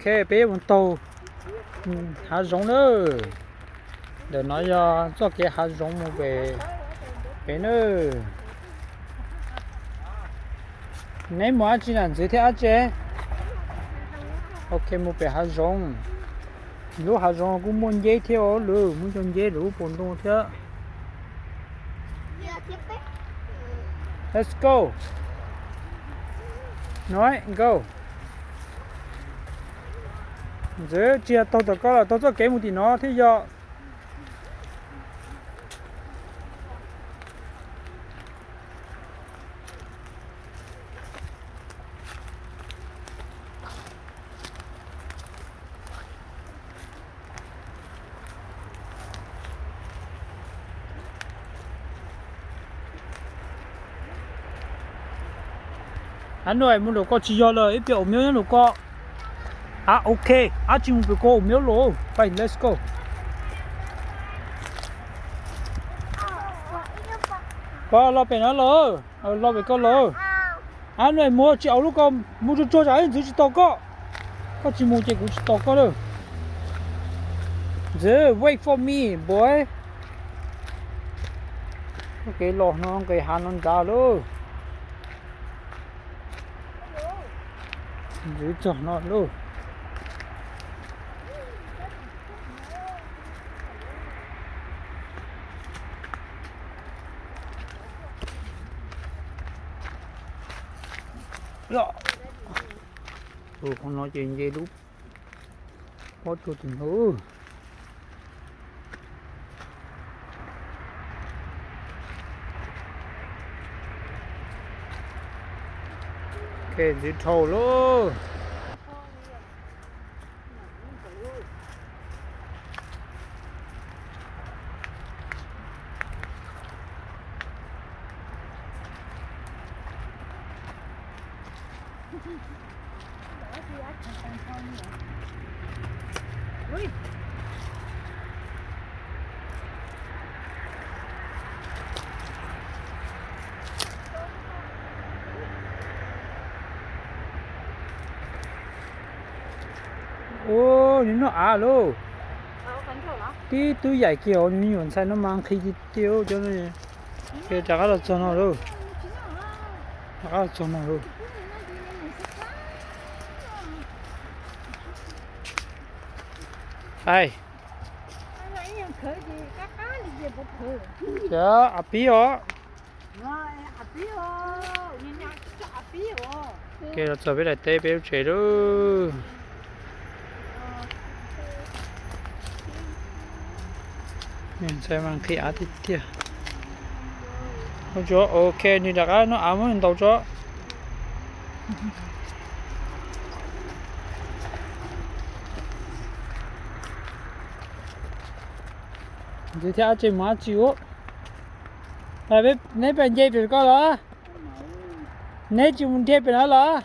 Ok, peb mus taug hav zoov lawm. Ntawm no yog txoj kev hav zoov mus pem pem nawb. Neb mus dab tsi na ntxiv thiab dab tsi? Ok, mus pem hav zoov. Lub hav zoov kuj muaj nceb thiab os, lawv muaj cov nceb lawv lub pob ntoo thiab. Let's go. Nói go. Ntxwv, tsis yog taug tom koj los taug txoj kev mus tim no thiab yog. Ab, no mus nraum ko tsis yog lawm, ib pliag ua miob nyob nraum ko. Ab, ok, ab tsis mus pem ko ua miob los. Pais, let's go. Koj los pem no los, los pem ko los. Ab, no mus tsis au lub ko, mus tsuag tsuag tsam ntxwv tsis tos koj. Koj tsis mus ces kuv tsis tos koj lawm. Ntxwv, wait for me, boy. Kev los no nqis hav no nrad lauj. Ntxwv txog no lauj. Qhov no ces nce lub pob tsuas tim no. Ntxwv dhau lauj. Ua, nws noj av lauj. Tib tug yaim kiag os, nws me nyuam ntxhais no mas nqhis tiag tiag cov no. Rov qab los txog no lauj. Rov qab los txog no lauj. Ai. Cov av pib os. Ke los txog peb daim teb peb lub tsev lauj. Nws ntxhais mas nqhis av tiag tiag. Ua tsuav, ok, nws rov qab noj av muab nws ntaus tso. Ntxwv thiab dab tsi mus dab tsi ua. Neb pem nce pem ko los? Neb tsis mus nrhiav pem no los?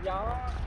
Yog.